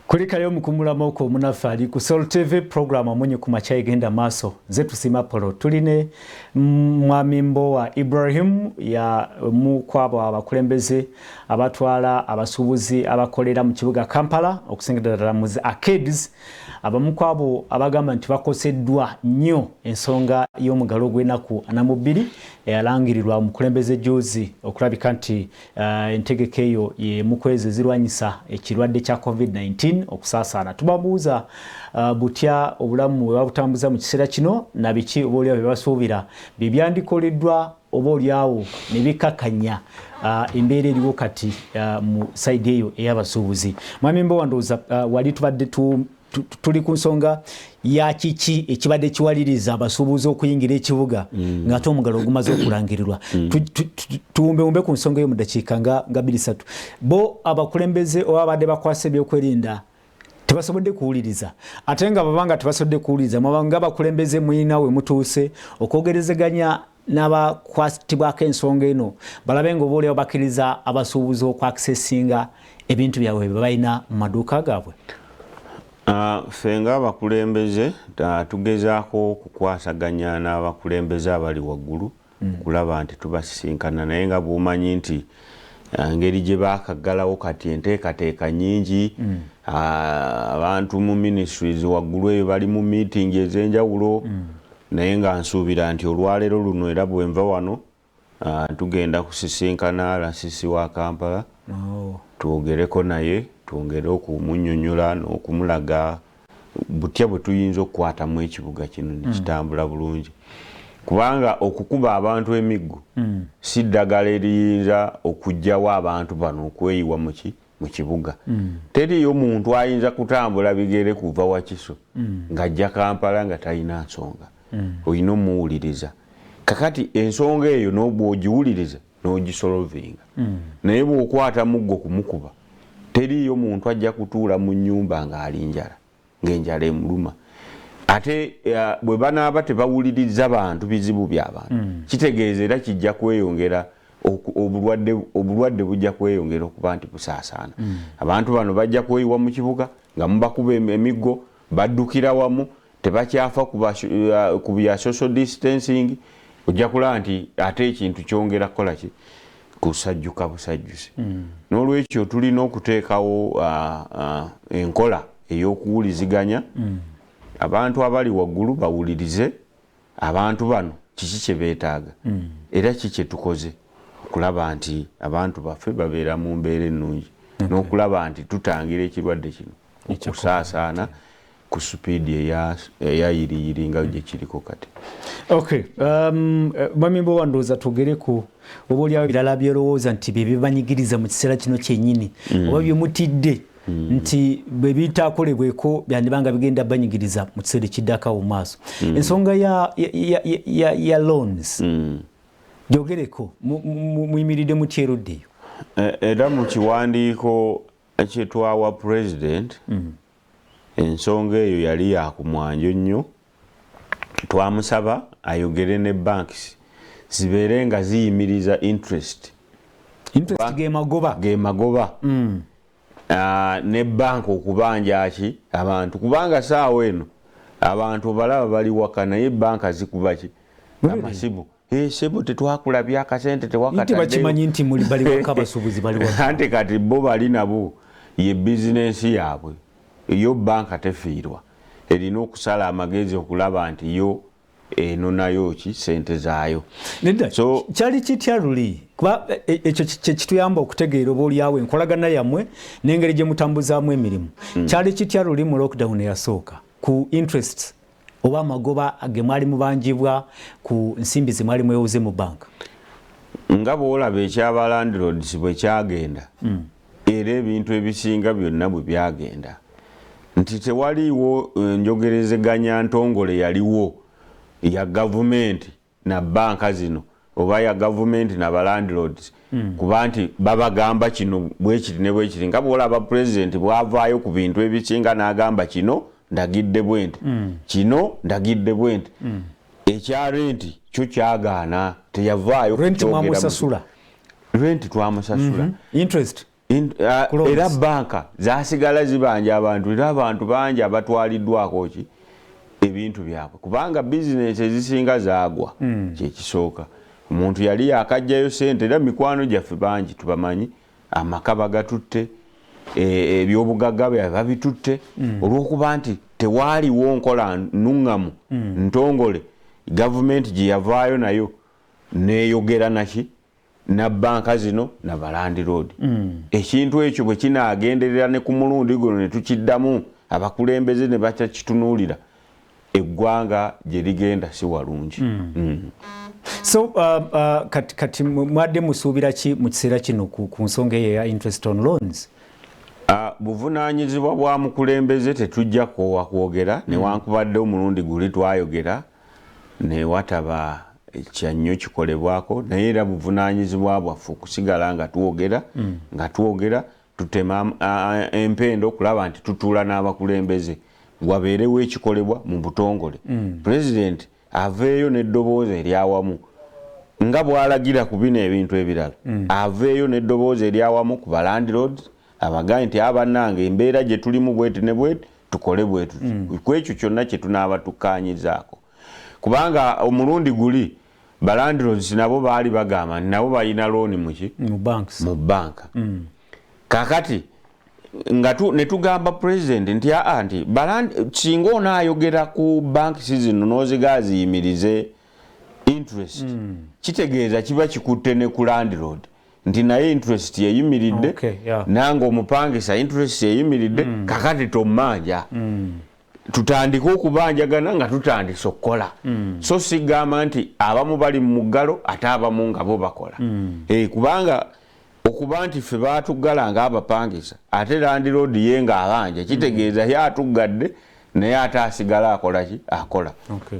Kulikayo omukumulamu omunaffe ali ku Sol TV, program Omunyu ku Makya egenda maaso. Nze Tusiima Polo, tuline Mwami Mbowa Ibrahim, ya mu kwabo abakulembeze abatwala abasuubuzi abakolera mu kibuga Kampala, okusingira ddala mu arcades, abamu kwabo abagamba nti bakoseddwa nnyo ensonga y'omugalo gw'enaku 42 eyalangirirwa omukulembeze juzi, okulabika nti entegeka eyo ye mukwezi ezirwanyisa ekirwadde kya COVID-19 okusaasaana. Tubabuuza butya obulamu bwe babutambuza mu kiseera kino, na biki oba oliawo bye basuubira bye byandikoleddwa oba oliawo ne bikakanya embeera eriwo kati mu side eyo ey'abasuubuzi. Mwami Mbowa, ndowooza wali tubadde tuli ku nsonga ya kiki ekibadde kiwaliriza abasuubuzi okuyingira ekibuga ng'ate omugalo ogumaze okulangirirwa. Tuwumbewumbe ku nsonga eyo mu ddakiika nga 2-3. Bo abakulembeze oba abadde bakwasa ebyokwerinda tebasobodde kuwuliriza, ate nga babanga tebasobodde kuwuliriza, mwabanga abakulembeze mulina we mutuuse okwogerezeganya n'abakwatibwako ensonga eno, balabe nga oba oliawo bakkiriza abasuubuzi okwakisesinga ebintu byabwe bye balina mu maduuka gaabwe? Ffe ng'abakulembeze tugezaako okukwasaganya n'abakulembeze abali waggulu okulaba nti tubasisinkana, naye nga bw'omanyi nti engeri gye baakaggalawo kati enteekateeka nnyingi. Abantu mu ministries waggulu eyo bali mu meeting ez'enjawulo, naye nga nsuubira nti olwaleero luno, era bwenva wano, tugenda kusisinkana RCC wa Kampala, twogereko naye, twongere okumunnyonnyola n'okumulaga butya bwe tuyinza okukwatamu ekibuga kino nekitambula bulungi, kubanga okukuba abantu emiggo si ddagala eriyinza okuggyawo abantu bano okweyiwa mu kibuga. Teriyo muntu ayinza kutambula bigere kuva Wakiso ng'ajja Kampala nga talina nsonga. Olina omuwuliriza. Kakati ensonga eyo n'obwogiwuliriza n'ogisolovinga, naye bw'okwata muggo kumukuba, teriiyo muntu ajja kutuula mu nnyumba ng'ali njala, ng'enjala emuluma. Ate bwe banaaba tebawuliriza bantu bizibu by'abantu, kitegeeza era kijja kweyongera obulwadde bujja kweyongera okuba nti busaasaana. Abantu bano bajja kweyiwa mu kibuga nga mubakuba emiggo, baddukira wamu, tebakyafa ku bya social distancing. Ojja kulaba nti ate ekintu kyongera kukola ki? Kusajjuka busajjusi. N'olwekyo tulina okuteekawo enkola ey'okuwuliziganya. Abantu abali waggulu bawulirize abantu bano, kiki kye beetaaga, era ki kye tukoze okulaba nti abantu baffe babeera mu mbeera ennungi, n'okulaba nti tutangira ekirwadde kino okusaasaana ku supiidi eya yiriyiri nga gye kiriko kati. Okay, Mwami Mbowa, ndowooza twogere ku oba oliawo ebirala byerowooza nti bye bibanyigiriza mu kiseera kino kyennyini, oba byemutidde nti bwe bitaakolebweko byandibanga bigenda banyigiriza mu kiseera ekiddako awo mu maaso. Ensonga ya loans, gyogereko, muyimiridde mutya erudda eyo? Era mu kiwandiiko kyetwawa president, ensonga eyo yali yakumwanjo nnyo. Twamusaba ayogere ne banks zibeere nga ziyimiriza interest. Interest ge magoba. Ge magoba. Ne banka okubanja ki abantu, kubanga saawa eno abantu balaba bali waka, naye banka zikuba ki? Amasimu. "Sebo, tetwakulabye akasente." Tewakatabakimanyi nti muli bali waka, abasuubuzi bali waka. Anti kati bo bali nabo ye bizinensi yaabwe. Yo banka tefiirwa, erina okusala amagezi okulaba nti yo eno nayo ki sente zaayo. Nedda, so kyali kitya luli? Kuba ekyo kyekituyamba okutegeera oba oliawo enkolagana yammwe n'engeri gye mutambuzaamu emirimu. Kyali kitya luli mu lockdown eyasooka ku interests oba amagoba ge mwali mubanjibwa ku nsimbi ze mwali mwewoze mu banka? Nga bwolaba ekyaba landlords bwe kyagenda, era ebintu ebisinga byonna bwe byagenda, nti tewaliiwo njogerezeganya ntongole yaliwo ya gavumenti na banka zino oba ya gavumenti na balandlords, kuba nti babagamba kino bwekiri ne bwekiri. Nga bwolaba pulezidenti bwavaayo ku bintu ebisinga n'agamba, "Kino ndagidde bwe nti, kino ndagidde bwe nti." Ekya renti kyo kyagaana, teyavaayo. Renti mwamusasula? Renti twamusasula. Interest? Era banka zasigala zibanja abantu, era abantu bangi abatwaliddwako ki ebintu byabwe, kubanga bizinesi ezisinga zaagwa. Kyekisooka, omuntu yali yakajjayo sente, era mikwano gyaffe bangi tubamanyi, amaka bagatutte, ebyobugagga byabwe babitutte, olw'okuba nti tewaaliwo nkola nuŋŋamu ntongole gavumenti gye yavaayo nayo neyogera naki na banka zino na balandiroodi. Ekintu ekyo bwe kinaagenderera ne ku mulundi guno ne tukiddamu, abakulembeze ne batakitunuulira, eggwanga gye ligenda si walungi. So kati mwadde musuubira ki mu kiseera kino ku nsonga eyo eya interest on loans? Buvunaanyizibwa bwa mukulembeze, tetujja kwowa kwogera, newankubadde omulundi guli twayogera newataba kyannyo kikolebwako, naye era buvunaanyizibwa bwaffe okusigala nga twogera, nga twogera, tutema empendo okulaba nti tutuula n'abakulembeze wabeerewo ekikolebwa mu butongole. Pulezidenti aveeyo n'eddoboozi eryawamu nga bw'alagira ku bino ebintu ebirala, aveeyo n'eddoboozi eryawamu ku balandlords, abagambe nti, "Abannange, embeera gye tulimu bweti ne bweti, tukole bwe tuti ku ekyo kyonna kye tunaaba tukkaanyizaako," kubanga omulundi guli balandlords nabo baali bagamba nti nabo balina looni muki? Mu banks. Mu banka. Kakati nga ne tugamba president nti aa, nti singa onaayogera ku banks zino n'ozigaa ziyimirize interest, kitegeeza kiba kikutte ne ku landlord nti naye interest yeyimiridde, nange omupangisa interest yeyimiridde. Kakati tommanja, tutandike okubanjagana nga tutandise okukola, so sigamba nti abamu bali mu muggalo ate abamu nga bo bakola. Kubanga okuba nti ffe baatuggala ng'abapangisa ate landlord ye ng'abanja, kitegeeza ye atuggadde naye ate asigala akola ki? Akola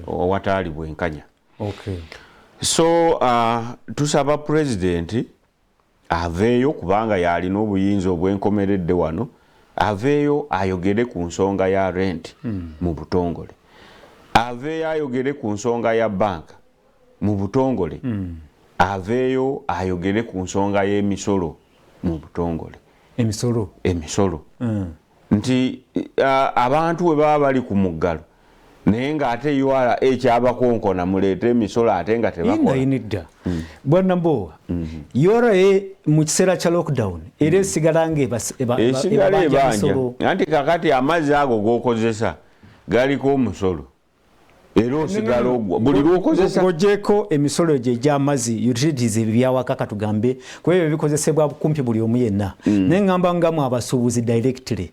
owataali bwenkanya. So tusaba pulezidenti aveeyo, kubanga yalina obuyinza obwenkomeredde wano, aveeyo ayogere ku nsonga ya rent mu butongole, aveeyo ayogere ku nsonga ya banka mu butongole, aveeyo ayogere ku nsonga y'emisolo mu butongole. Emisolo? Emisolo, nti abantu bwe baba bali ku muggalo naye ng'ate URA ekyabakonkona, muleete emisolo, ate nga tebakola. Nedda, bwana Mbowa, URA mu kiseera kya lockdown era esigala nga esigala ebabanja ebanja emisolo. Anti kakati amazzi ago g'okozesa galiko omusolo, era osigala ogwa buli lwokozesa. Ng'ogyeko emisolo egyo egy'amazzi, utilities, ebyo byawaka katugambe, kuba ebyo bikozesebwa kumpi buli omu yenna, naye ŋŋamba nga mu abasuubuzi directly.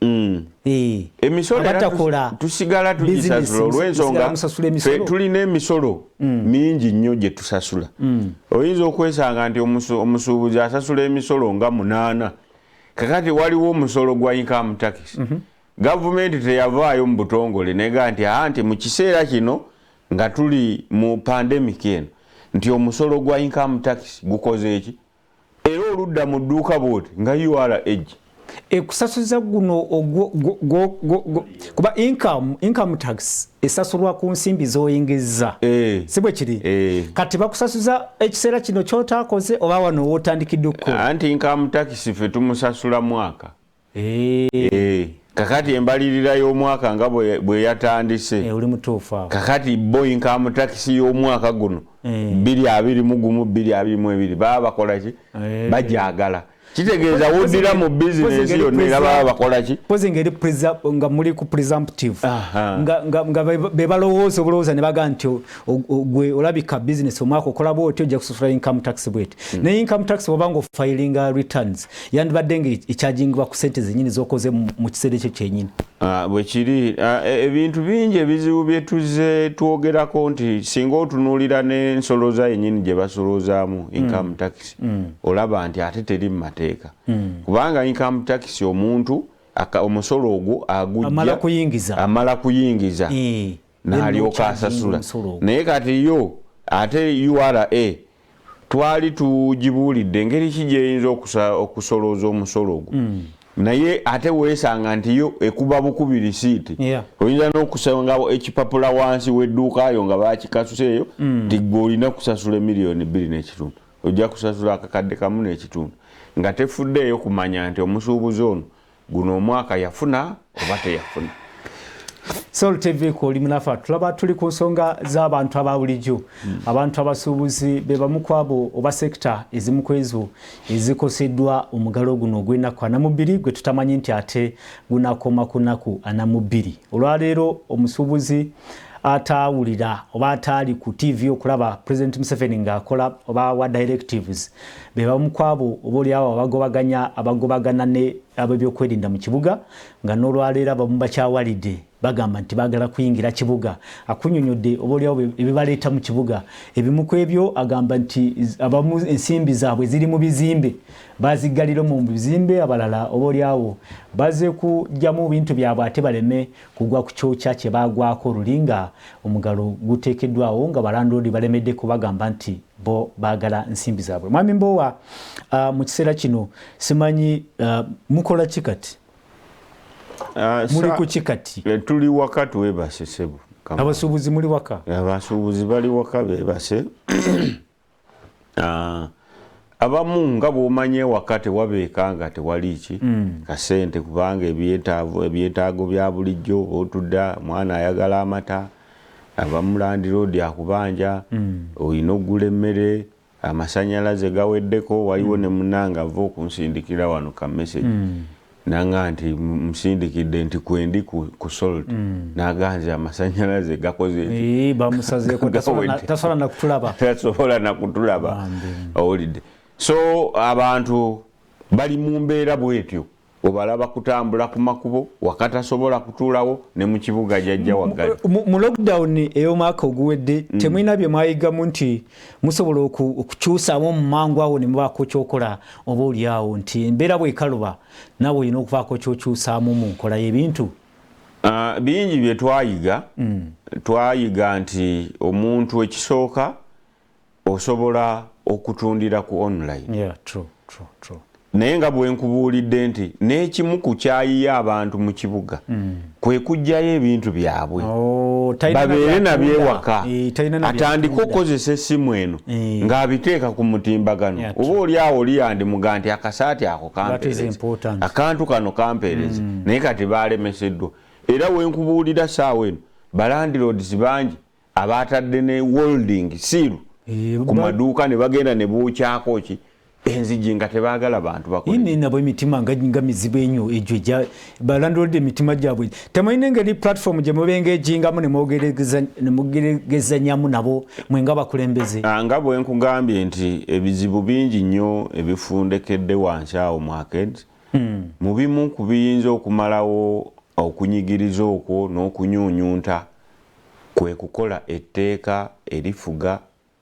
Emisolo era abatakola tusigala tugisasula business, olw'ensonga musigala musasula emisolo. Ffe tulina emisolo mingi nnyo gye tusasula. Oyinza okwesanga nti omusuubuzi asasula emisolo nga munaana. Kakati waliwo omusolo gwa income tax. Gavumenti teyavaayo mu butongole nega nti aa, nti mu kiseera kino nga tuli mu pandemic eno, nti omusolo gwa income tax gukoze eki? Era oludda mu dduuka bwoti nga URA ejja. Ekusasuza guno kuba income tax esasulwa ku nsimbi z'oyingiza, si bwe kiri? Eh. Kati bakusasuza ekiseera kino ky'otaakoze oba wano wootandikidde okukola? Anti income tax ffe tumusasula mwaka. Kakati embalirira y'omwaka nga bwe yatandise, Oli mutuufu awo. Kakati bo income tax y'omwaka guno 2021 2022 baba bakola ki? Bajagala. Kitegeeza woddira mu bizinesi yonna era baba bakola ki? Pozi ngeri nga muli ku presumptive, nga be balowooza obulowooza ne baga nti gwe olabika business omwaka okola bwoti, ojja kusasula income tax bweti. Naye income tax bw'oba nga ofilinga returns, yandibadde nga ekyagingibwa ku sente zenyini z'okoze mu kiseera ekyo kyenyini. Ah, bwe kiri. Ebintu bingi ebizibu bye tuzze twogerako nti singa otunuulira n'ensoloza yennyini gye basolozaamu income tax, olaba nti ate teri mu mateeka, kubanga income tax omuntu omusolo ogwo agujja Amala kuyingiza. Amala kuyingiza n'alyoka Then asasula. omusolo ogwo. Naye kati yo ate URA twali tugibuulidde engeri ki gyeyinza okusolooza omusolo ogwo, naye ate weesanga nti yo ekuba bukubi risiiti. Oyinza n'okusanga ekipapula wansi w'edduukayo nga bakikasuseeyo nti gwe olina kusasula 2.5 miliyoni, ojja kusasula 1.5 kakadde. nga tefuddeeyo kumanya nti omusuubuzi ono guno omwaka yafuna oba teyafuna. Sol TV kwoli munafa tulaba tuli ku nsonga z'abantu aba bulijjo, abantu abasuubuzi be bamu ku abo oba sekita ezimu ku ezo ezikoseddwa omugalo guno ogw'ennaku 42 gwe tutamanyi nti ate gunakoma ku nnaku 42. Olwaleero omusuubuzi ataawulira oba ataali ku TV okulaba President Museveni ng'akola oba wa directives be bamu ku abo oba oliawo abagobagana ne ab'ebyokwerinda mu kibuga, nga n'olwaleero abamu bakyawalidde bagamba nti baagala kuyingira kibuga. Akunyonyodde oba oliawo ebibaleeta mu kibuga. Ebimu ku ebyo agamba nti abamu ensimbi zaabwe ziri mu bizimbe, baziggalira mu bizimbe, abalala oba oliawo bazze kuggyamu bintu byabwe ate baleme kugwa ku kyokya kye baagwako luli nga omugalo guteekeddwawo nga balandoodi balemeddeko bagamba nti bo baagala nsimbi zaabwe. Mwami Mbowa, mu kiseera kino simanyi mukola ki kati? Muli ku ki kati? Tuli waka twebase ssebo. Abasuubuzi muli waka? Abasuubuzi bali waka beebase. Abamu nga bw'omanyi ewaka tewabeeka nga tewali ki kasente, kubanga ebyetaago bya bulijjo otudda, omwana ayagala amata, abamu landiroodi akubanja, olina okugula emmere, amasannyalaze gaweddeko. Waliwo ne munnange ava okunsindikira wano ka message nanga nti musindikidde nti kwendi ku Salt, naganze amasannyalaze gakoze bamusazeeko, tasobola nakutulaba, tasobola nakutulaba, owulidde. So abantu bali mu mbeera bwetyo, obalaba kutambula ku makubo wakatasobola kutuulawo ne mu kibuga jajja waggali. Mu lockdown ey'omwaka oguwedde temulina bye mwayigamu nti musobola okukyusaamu mu mangu awo ne mubaako kyokola, oba oli awo nti embeera bwekaluba naawe olina okuvaako kyokyusaamu mu nkola y'ebintu? Bingi bye twayiga. Twayiga nti omuntu ekisooka osobola okutundira ku online. Yeah, true, true, true. Naye nga bwe nkubuulidde nti n'ekimu ku kyayiya abantu mu kibuga kwe kuggyayo ebintu byabwe, babeere nabyo ewaka, atandike okukozesa essimu eno ng'abiteeka ku mutimbagano. Oba oli awo oli yandimuga nti akasaati ako kampeereze, akantu kano kampeereze, naye kati balemeseddwa. Era we nkubuulira saawa eno balandirods bangi abatadde ne welding seal ku maduuka ne bagenda ne bookyako ki enzigi nga tebaagala bantu bakole. Nabo emitima nga mizibu ennyo egyo egya balandlord, emitima gyabwe. Temulina engeri platform gye mubengeejingamu ne mugerezanyamu nabo mwe nga bakulembeze? Nga bwe nkugambye nti ebizibu bingi nnyo ebifundekedde wansi awo mu arcades. Mu bimu ku biyinza okumalawo okunyigiriza okwo n'okunyuunyunta kwe kukola etteeka erifuga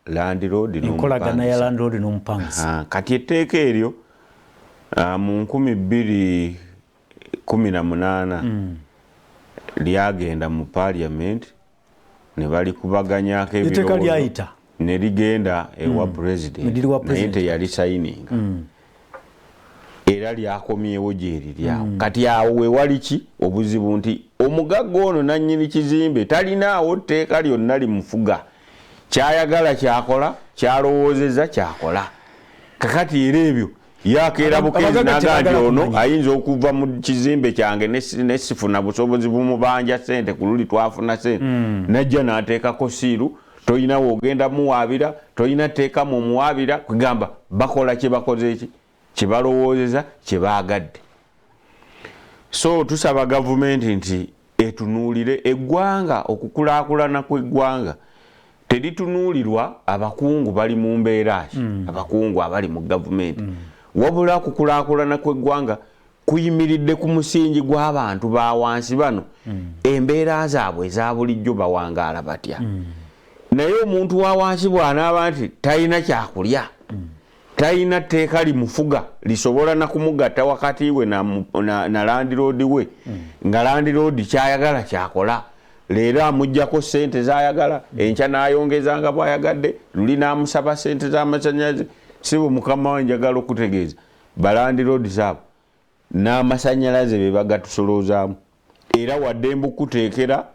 landlord enkolagana ya landlord n'omupangisa. Kati etteeka eryo mu 2018 lyagenda mu parliament ne balikubaganyako ebirowoozo ne ligenda ewa president, naye teyali sayininga, era lyakomyewo gyeriryawo. Kati awo wewali ki obuzibu nti omugagga ono nannyini kizimbe talinaawo tteeka lyonna limufuga, kyayagala kyakola, kyalowoozeza kyakola. Kakati era ebyo yakeera bukeezi naga nti ono ayinza okuva mu kizimbe kyange nesifuna busobozi bumubanja sente ku luli twafuna sente, najja n'ateekako seal, toyina woogenda muwaabira, toyina tteeka mumuwaabira. Kugamba bakola kye bakoze eki kyebalowoozeza kyebaagadde. So tusaba gavumenti nti etunuulire eggwanga. Okukulaakulana kw'eggwanga teritunuulirwa abakungu bali mu mbeera ki, abakungu abali mu gavumenti, wabula okukulaakulana kw'eggwanga kuyimiridde ku musingi gw'abantu ba wansi bano, embeera zaabwe eza bulijjo bawangaala batya. Naye omuntu wa wansi bw'anaaba nti talina kyakulya, talina tteeka limufuga lisobola nakumugatta wakati we na landiroodi we, nga landiroodi kyayagala kyakola, leero amugjako sente zayagala, enkya n'ayongeza nga bw'ayagadde, luli n'amusaba sente z'amasanyalaze. Sibo mukama we, njagala okutegeeza balandiroodi abo n'amasanyalaze be bagatusolozaamu, era wadde mbukuteekera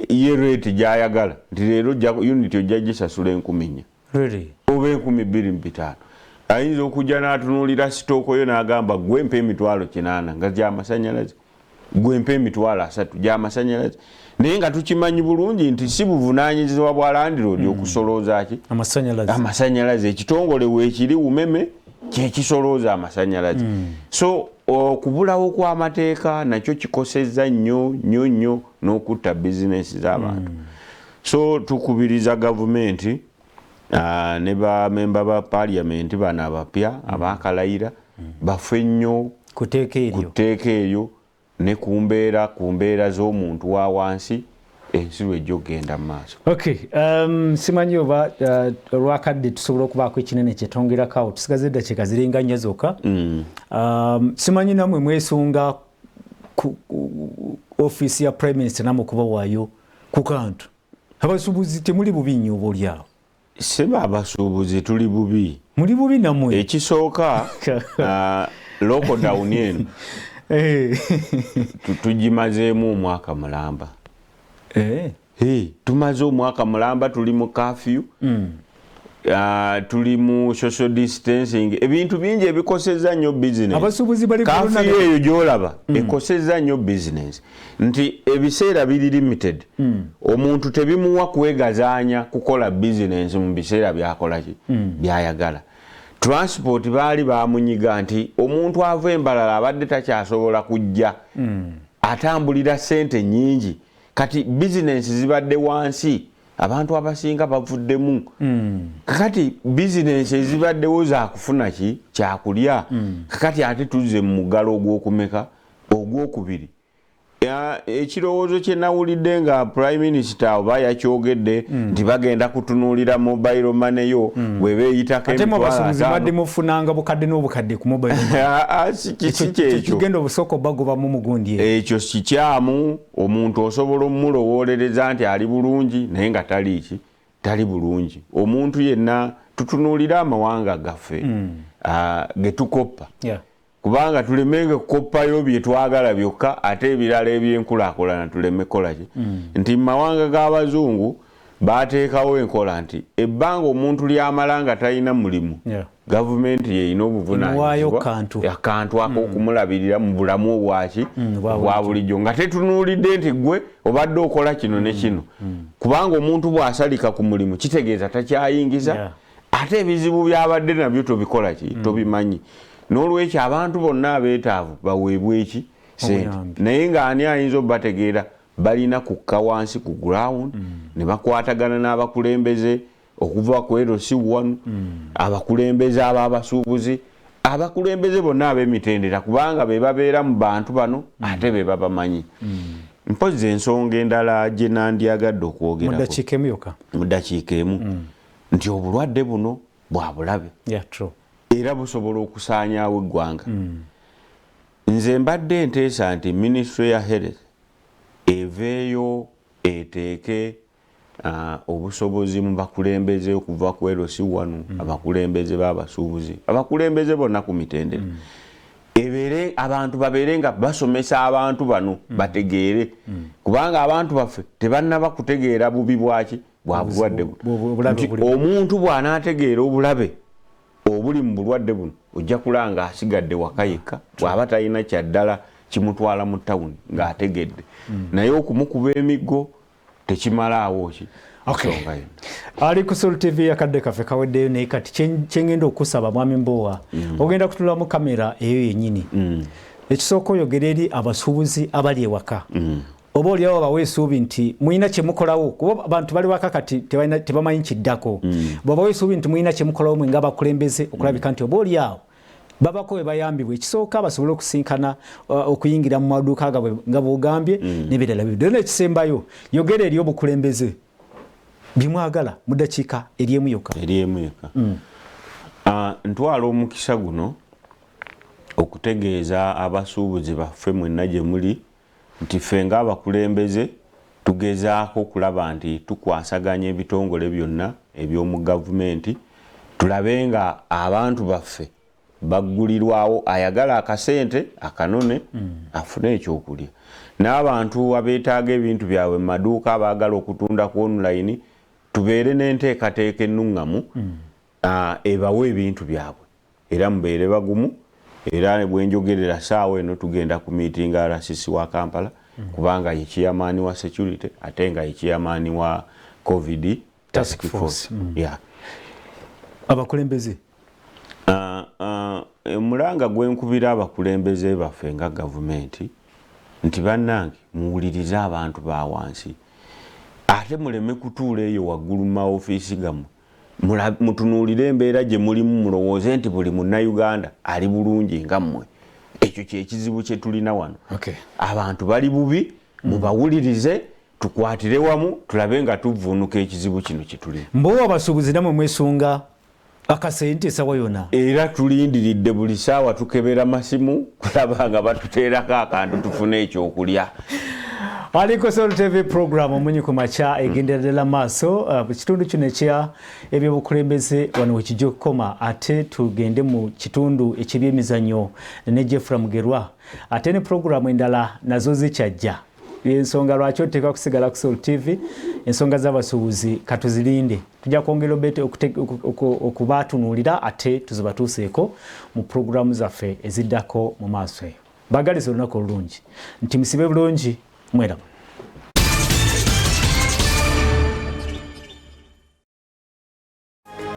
ye rate gy'ayagala nti leero unit ojja gisasula 4,000 oba 2,500. Ayinza okujja n'atunuulira stock yo n'agamba, "Gwe mpa 800,000 nga gy'amasanyalaze, gwe mpa 30,000 gy'amasanyalaze," naye nga tukimanyi bulungi nti si buvunaanyizibwa bwa landlord okusolooza ki? Amasanyalaze. Amasanyalaze. Ekitongole weekiri, UMEME, kyekisolooza amasanyalaze. So okubulawo kw'amateeka nakyo kikosezza nnyo nnyo nnyo n'okutta bizinesi z'abantu. So tukubiriza gavumenti ne bamemba ba parliament bano abapya abakalayira bafe nnyo ku tteeka ku eryo. Tteeka eryo ne ku mbeera z'omuntu wa wansi, ensi lwejja okugenda mu maaso. Okay, simanyi oba olwakadde tusobola okubaako ekinene kyetwongerako awo. Tusigaze eddakiika ziringa 4 zokka. Simanyi namwe mwesunga ku ofiisi ya Prime Minister namwe okubawaayo ku kantu. Abasuubuzi temuli bubi nnyo oba oliawo? Seba, abasuubuzi tuli bubi. Muli bubi nammwe? Ekisooka, lockdown eno tugimazeemu omwaka mulamba. Hey, tumaze omwaka mulamba tuli mu curfew, tuli mu social distancing, ebintu bingi ebikosezza nnyo business. Abasuubuzi bali Curfew eyo gyolaba ekosezza nnyo business, nti ebiseera biri limited. Omuntu tebimuwa kwegazaanya kukola business mu biseera byakolaki byayagala. Transport baali bamunyiga nti omuntu ava embalala abadde takyasobola kujja, atambulira sente nyingi. Kati bizinensi zibadde wansi, abantu abasinga bavuddemu. Kakati bizinensi ezibaddewo zakufuna ki? Kyakulya. Kakati ate tuzze mu muggalo ogwokumeka? Ogwokubiri. Ekirowoozo kye nawulidde nga Prime Minister oba yakyogedde nti bagenda kutunuulira mobile money yo bweba eyitako Ate mu emitwalo abasuubuzi 50. badde mufunanga bukadde n'obukadde ku mobile money. Ah, ah, si kyekyo. Kigenda obusooka obagobamu mugundi eyo. Ekyo kikyamu. Omuntu osobola omulowoolereza nti ali bulungi naye nga tali ki? Tali bulungi. Omuntu yenna, tutunuulire amawanga gaffe ge tukoppa, kubanga tulemenga kukoppayo bye twagala byokka, ate ebirala ebyenkulaakulana tuleme kukolaki. Nti mu mawanga g'abazungu bateekawo enkola nti ebbanga omuntu lyamala nga talina mulimu, gavumenti yeyina Emuwaayo obuvunanyizibwa kantu. Akantu ak'okumulabirira mu bulamu obwaki? Obwa Obwa bulijjo, nga tetunuulidde nti gwe obadde okola kino ne kino, kubanga omuntu bw'asalika ku mulimu kitegeeza takyayingiza. Ate ebizibu byabadde nabyo tobikola ki? Tobimanyi. N'olwekyo abantu bonna abeetaavu baweebwe eki? Sente. Obuyambi. Naye ng'ani ayinza obategeera? Balina kukka wansi ku ground ne bakwatagana n'abakulembeze okuva ku LC1, abakulembeze ab'abasuubuzi, abakulembeze bonna ab'emitendera, kubanga be babeera mu bantu bano ate be babamanyi. Mpozi ensonga endala gye nandyagadde Mu okwogerako ddakiika emu yokka. Mu ddakiika emu, nti obulwadde buno bwa bulabe Yeah, true. era busobola okusaanyaawo eggwanga. Nze mbadde nteesa nti Ministry ya Health eveeyo eteeke obusobozi mu bakulembeze okuva ku LC1, abakulembeze b'abasuubuzi, abakulembeze bonna ku mitendera, ebeere abantu babeere nga basomesa abantu bano bategeere, kubanga abantu baffe tebannaba kutegeera bubi bwaki? Bwa bulwadde buno. Obulabe Nti obuli. omuntu bw'anaategeera obulabe obuli mu bulwadde buno, ojja kulanga asigadde waka yekka bw'aba talina kyaddala kimutwala mu tawuni ng'ategedde, naye okumukuba emiggo tekimalaawo ki? Nsonga yonna. Ali ku Sol TV, akadde kaffe kaweddeyo, naye kati kyengenda okusaba, mwami Mbowa, ogenda kutulamu kamera eyo yennyini. Ekisooka, oyogera eri abasuubuzi abali ewaka, oba oliawo bawa essuubi nti mulina kyemukolawo, kuba abantu bali waka kati tebamanyi kiddako. Bwabawa essuubi nti mulina kyemukolawo mwe ng'abakulembeze okulabika nti oba oliawo babako we bayambibwa, ekisooka basobole okusinkana okuyingira mu maduuka gabwe nga bwogambye n'ebirala bibiri. Era ekisembayo, yogera eri obukulembeze byemwagala mu ddakiika eryemu yokka. Eryemu yokka. Ah, ntwala omukisa guno okutegeeza abasuubuzi baffe mwenna gye muli nti ffe ng'abakulembeze tugezaako okulaba nti tukwasaganya ebitongole byonna eby'omu gavumenti, tulabe nga abantu baffe baggulirwawo, ayagala akasente akanone afune ekyokulya, n'abantu abeetaaga ebintu byabwe mu maduuka, abaagala okutunda ku online, tubeere n'enteekateeka ennuŋŋamu ebawa ebintu byabwe. Era mubeere bagumu. Era bwenjogerera saawa eno tugenda ku miitinga RCC wa Kampala, kubanga ye chairman wa security ate nga ye chairman wa COVID task force. Yeah. Abakulembeze? Omulanga gwenkubira abakulembeze baffe nga gavumenti nti bannange, muwulirize abantu ba wansi, ate muleme kutuula eyo waggulu mu maofiisi gammwe. Mutunuulire embeera gye mulimu, mulowooze nti buli Munnayuganda ali bulungi nga mmwe. Ekyo kyekizibu kye tulina wano. Abantu bali bubi, mubawulirize, tukwatire wamu tulabe nga tuvvuunuka ekizibu kino kye tulina. Mbowa, abasuubuzi namwe mwesunga akasente esawa yona? Era tulindiridde buli saawa, tukebera masimu kulaba nga batuteerako akantu tufune ekyokulya. Aliko Sol TV, program Omunyi ku Makya egendera ddala maaso. Kitundu kino ekya ebyobukulembeze wano wekijja okukoma, ate tugende mu kitundu eky'ebyemizannyo ne Jeffra Mugerwa, ate ne puroguramu endala nazo zikyajja. Ensonga lwaki oteekwa kusigala ku Sol TV, ensonga z'abasuubuzi katuzirinde, tujja kwongera obete okubatunuulira ate tuzibatuuseeko mu puroguramu zaffe eziddako mu maaso eyo. Bagaliza olunaku olulungi, nti musibe bulungi, mweraba.